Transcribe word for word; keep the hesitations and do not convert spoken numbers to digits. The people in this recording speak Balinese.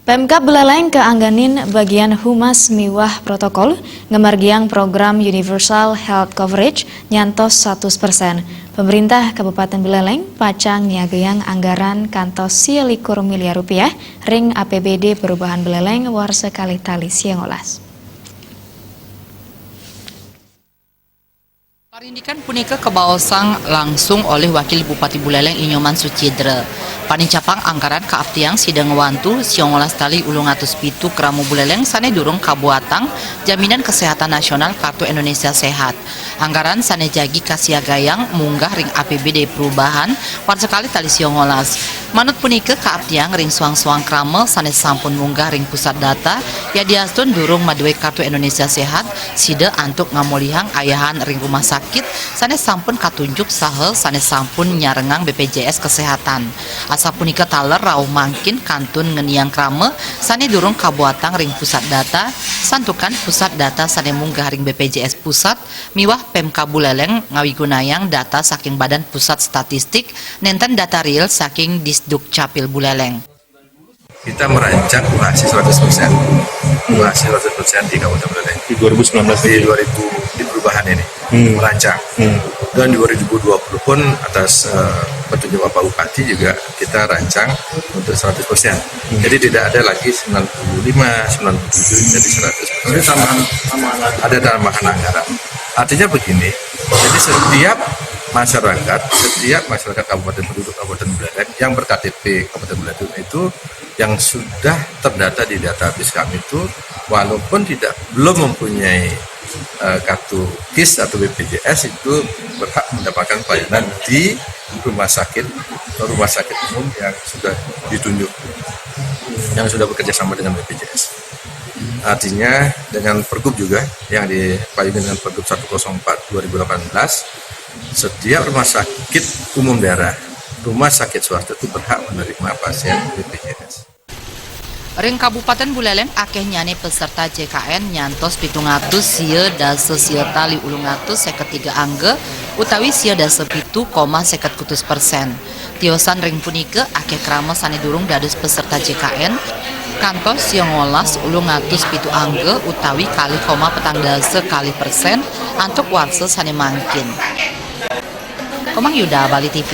Pemkab Buleleng kaanggenin bagian humas miwah protokol ngamargiang program Universal Health Coverage nyantos satus persen. Pemerintah Kabupaten Buleleng pacang nyiagayang anggaran kantos sia likur miliar rupiah ring A P B D Perubahan Buleleng warsa kalih tali sia ngolas. Parindikan punika kabaosang langsung olih Wakil Bupati Buleleng I Nyoman Sucidra. Panincapang anggaran kaaptiang sida ngwantu sia ngolas tali ulung atus pitu krama Buleleng sane durung kabuatang Jaminan Kesehatan Nasional Kartu Indonesia Sehat. Anggaran sane jagi kasiagayang munggah ring A P B D Perubahan warsa kalih tali sia ngolas. Manut punika, kaaptiang ring soang-soang krama sane sampun munggah ring pusat data, yadiastun durung madue Kartu Indonesia Sehat, sida antuk ngamolihang ayahan ring rumah sakit sane sampun katunjuk saha sane sampun nyarengang B P J S Kesehatan. Asapunika taler rauh mangkin kantun ngeniang krama sane durung kabuatang ring pusat data, santukan pusat data sane munggah ring B P J S Pusat miwah Pemkab Buleleng ngawigunayang data saking Badan Pusat Statistik nenten data real saking Disdukcapil Buleleng. Kita merancang UHC seratus persen. UHC seratus persen di Kabupaten Buleleng. Di dua ribu sembilan belas di dua ribu, di perubahan ini. Hmm. Merancang. Hmm. Dan dua ribu dua puluh pun atas, eh, petunjuk Bapak Bupati juga kita rancang untuk seratus persen. Hmm. Jadi tidak ada lagi sembilan puluh lima, sembilan puluh tujuh jadi seratus persen. Ada tambahan, tambahan lagi. Ada tambahan anggaran. Artinya begini, jadi setiap masyarakat, setiap masyarakat kabupaten penduduk Kabupaten Buleleng yang ber-K T P Kabupaten Buleleng itu yang sudah terdata di database kami itu, walaupun tidak, belum mempunyai, eh, kartu KIS atau B P J S, itu berhak mendapatkan pelayanan di rumah sakit, rumah sakit umum yang sudah ditunjuk, yang sudah bekerja sama dengan B P J S. Artinya dengan Pergub juga yang dipayungi dengan Pergub satu kosong empat dua ribu delapan belas, setiap rumah sakit umum daerah, rumah sakit swasta itu berhak menerima pasien B P J S. Ring Kabupaten Buleleng akehnyane peserta J K N nyantos pitung atus sia dasa sia tali ulung atus seket tiga angga utawi sia dasa pitu koma seket kutus persen. Tiosan ring punika, akeh krama sane durung dados peserta J K N kantos sia ngolas ulung atus pitu angga utawi kalih koma petang dasa kalih persen antuk warsa sane mangkin. Komang Yuda, Bali T V.